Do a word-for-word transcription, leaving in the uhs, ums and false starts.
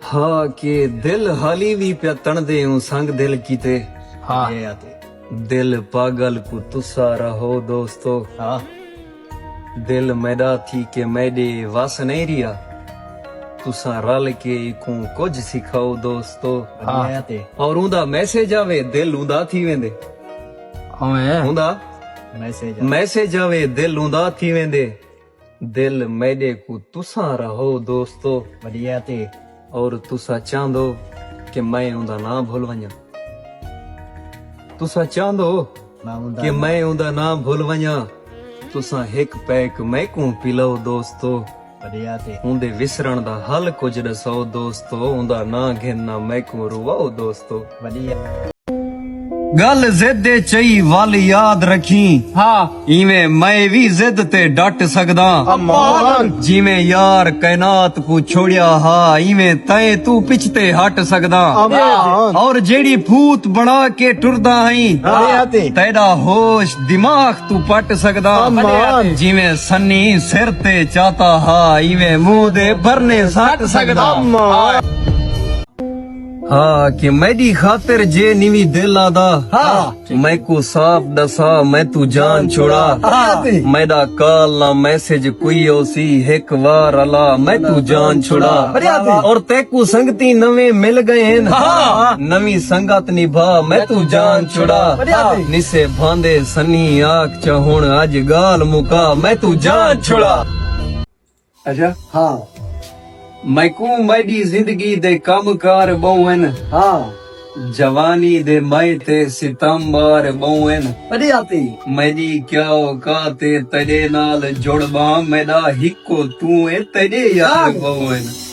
ہا کہ دل حالی وی پیا تݨدے اوں سنگ دل کیتے۔ ہا۔ دل پاگل کوں تساں رہو دوستو۔ ہا۔ دل میݙا تھی کے میݙے وس نئیں رہیا۔ تساں رل کے ایکوں کجھ سکھاؤ دوستو۔ ہا۔ اور اوندا میسج آوے، دل اوندا تھی ویندے۔ اویں۔ اوندا میسج آوے۔ میسج آوے، دل اوندا تھی ویندے۔ دل میݙے کوں تساں رہو دوستو۔ وݙیا تے۔ اور تساں چاہندو کہ میں اوندا ناں بھل ونڄاں؟ تساں چاہندو میں اوندا کہ ناں میں اوندا ناں بھل ونڄاں؟ تساں ہک پیک میکوں پلاؤ دوستو۔ وݙیا تے۔ اوندے وسرݨ دا حل کجھ ݙساؤ دوستو۔ اوندا ناں گھن نہ میکوں رواؤ دوستو۔ وݙیا۔ ڳل ضد اے چئی ول یاد رکھیں۔ ہا۔ ایویں میں وی ضد تے ڈٹ سڳداں۔ امان۔ جیویں یار کائنات کوں چھوڑیا ہا، ایویں تئیں توں پچھتے ہٹ سڳداں۔ امان۔ اور جیڑھی پھوت بݨا کے ٹردا ہئیں، ہا۔ تیݙا ہوش دماغ توں پٹ سڳداں۔ امان۔ جیویں سنی سر تے چاتا ہا، ایویں منہ دے بھرنے سٹ سڳداں۔ امان۔ ہا، کہ میݙی خاطر جے نوی دل آدا۔ ہا۔ میکوں صاف ݙسا، میں توں جان چھڑا۔ ہا۔ میݙا کال نہ میسج کوئی ہوسی، ہک وار الا میں توں جان چھڑا۔ بڑھیا تھی۔ اور تیکوں سنگتی نویں مل ڳئے ہن۔ ہا۔ نویں سنگت نبھا، میں توں جان چھڑا۔ بڑھیا تھی۔ نسے بھاندے سنی آکھ چا ہݨ اڄ ڳالھ مکا، میں توں جان چھڑا۔ اچھا۔ ہا۔ میکوں میݙی زندگی دے کم کار ٻہوں ہن۔ ہا۔ جوانی دے مئے تے ستم بار ٻہوں ہن۔ وݙیا تے۔ میݙی کیا اوقات اے تیݙے نال جڑ ٻاں، میݙا ہکو توں اے تیݙے یار ہا۔ ٻہوں ہن۔